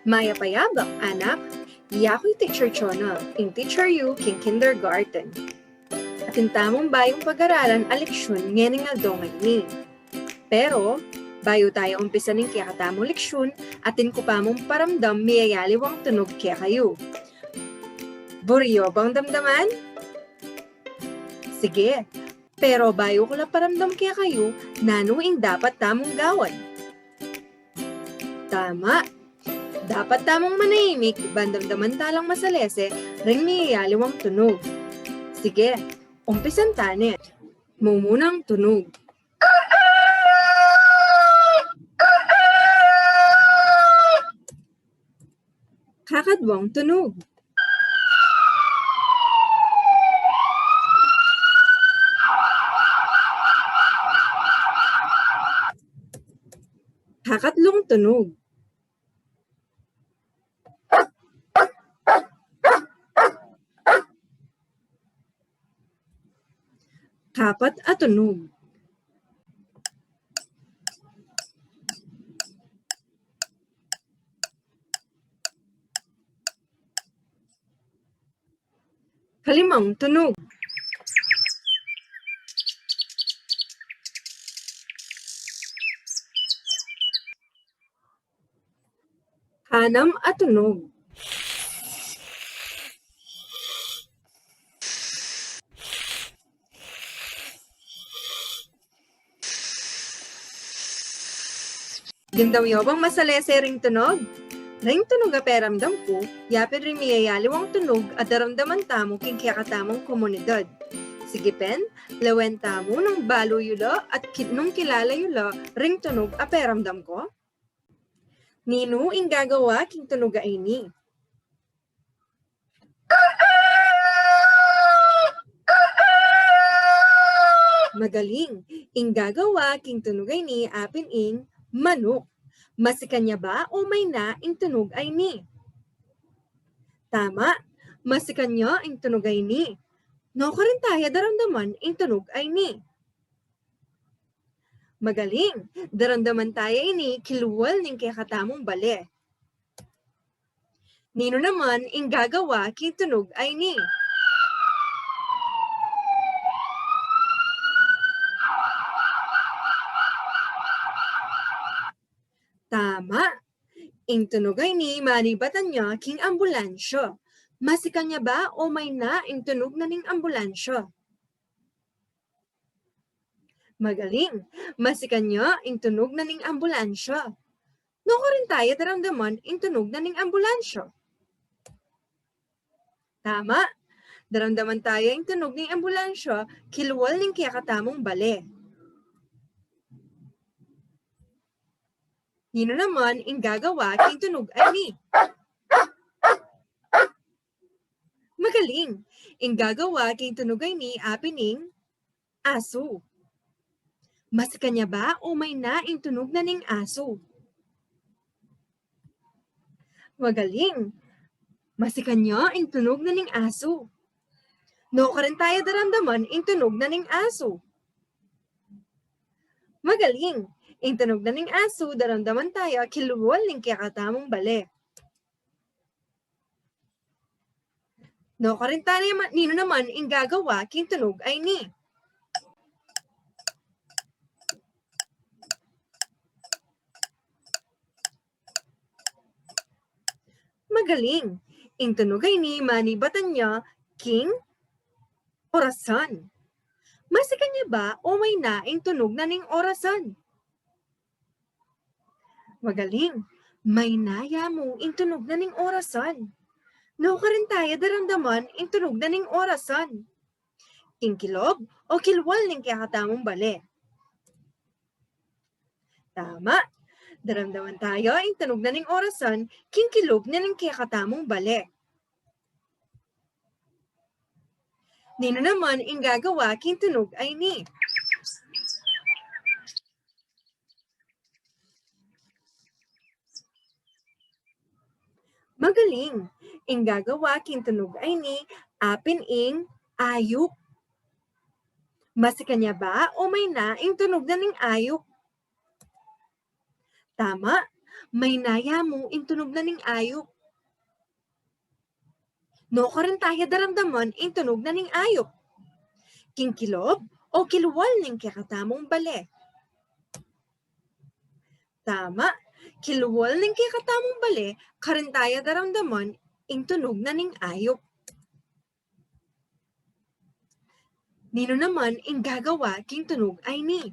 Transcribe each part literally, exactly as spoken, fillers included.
Mayap a yabak, anak. Yaku i Teacher Chona, ing teacher yu king kindergarten. Atin tamung bayung pag-aralan a leksyun ngening aldo ngeni. Pero, bayu taya umpisan ing kekatamung leksyun, atin ku pa mung paramdam miyayaliwang tunog kekayu. Buri yu bang damdaman? Sige, pero bayu ku la paramdam kekayu, nanu ing dapat tamung gawan? Tama. Dapat tamung manahimik ban damdaman ta lang masalese ring miyayaliwang tunog. Sige, umpisan ta ne. Mumunang tunog. Kakaduang tunog. Kakatlung tunog. Kapat a tunog. Kalimang tunog. Kanam a tunog. Dimdam yu bang masalese ring tunog? Ring tunog a peramdam ku, yapin ring miyayaliwang tunog a daramdaman tamu king kekatamung komunidad. Sige pin, lawen tamu nung balu yu la at ki-, nung kilala yu la ring tunog a peramdam ku. Ninu ing gagawa king tunog a ini? Magaling. Ing gagawa king tunog a ini apin ing manuk. Masikan ya ba o mayna ing tunog a ini? Tama. Masikan ya ing tunog a ini. Nukarin taya daramdaman ing tunog a ini? Magaling. Daramdaman taya ini kilwal ning kekatamung bale. Ninu naman ing gagawa king tunog a ini? Tama. Ing tunog a ini manibatan ya king ambulansya. Masikan ya ba o mayna ing tunog na ning ambulansya? Magaling. Masikan ya ing tunog na ning ambulansya. Nukarin taya daramdaman ing tunog na ning ambulansya? Tama. Daramdaman taya ing tunog ning ambulansya kilwal ning kekatamung bale. Ninu naman ing gagawa king tunog a ini? Magaling. Ing gagawa king tunog a ini apin ing asu. Masikan ya ba o mayna ing tunog na ning asu? Magaling. Masikan ya ing tunog na ning asu. Nukarin taya daramdaman ing tunog na ning asu? Magaling. Ing tunog na ning asu daramdaman taya kilwal ning kekatamung bale. Nukarin taya ma-, ninu naman ing gagawa king tunog a ini? Magaling. Ing tunog a ini manibatan ya king orasan. Masikan ya ba o mayna ing tunog na ning orasan? Magaling. Mayna ya mu ing tunog na ning orasan. Nukarin taya daramdaman ing tunog na ning orasan? King kilub o kilwal ning kekatamung bale? Tama. Daramdaman taya ing tunog na ning orasan king kilub na ning kekatamung bale. Ninu naman ing gagawa king tunog a ini? Magaling. Ing gagawa king tunog a ini apin ing ayup. Masikan ya ba o mayna ing tunog na ning ayup? Tama. Maynaya mu ing tunog na ning ayup. Nukarin taya daramdaman ing tunog na ning ayup? King kilob o kilwal ning kekatamung bale? Tama, kilwal ning kekatamung bale, karin taya daramdaman ing tunog na ning ayup. Ninu naman ing gagawa king tunog a ini?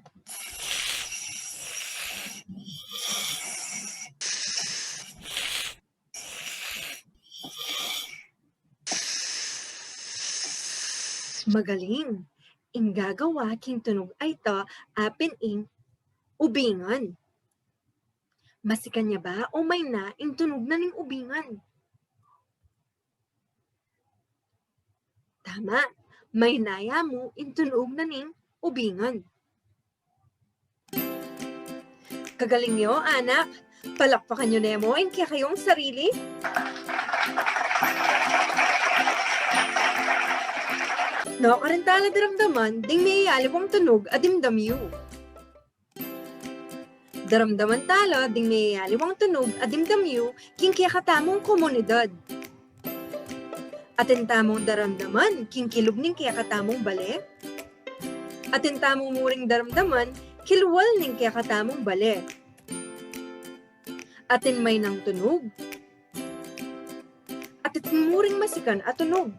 Magaling. Ing gagawa king tunog a ita, apin ing ubingan. Masikan ya ba o mayna ing tunog na ning ubingan? Tama, maynaya mu ing tunog na ning ubingan. Kagaling yu, anak. Palakpakan yu ne mu ing kekayung sarili. Nukarin tala daramdaman ding miyayaliwang tunog a dimdam yu? Daramdaman tala ding miyayaliwang tunog a dimdam yu king kekatamung komunidad. Atin tamung daramdaman king kilub ning kekatamung bale? Atin tamu mu ring daramdaman kilwal ning kekatamung bale? Atin maynang tunog? Atin mu ring masikan a tunog?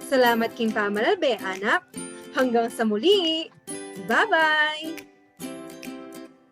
Salamat king pamalabe, anak. Hanggang sa muli. Bye-bye!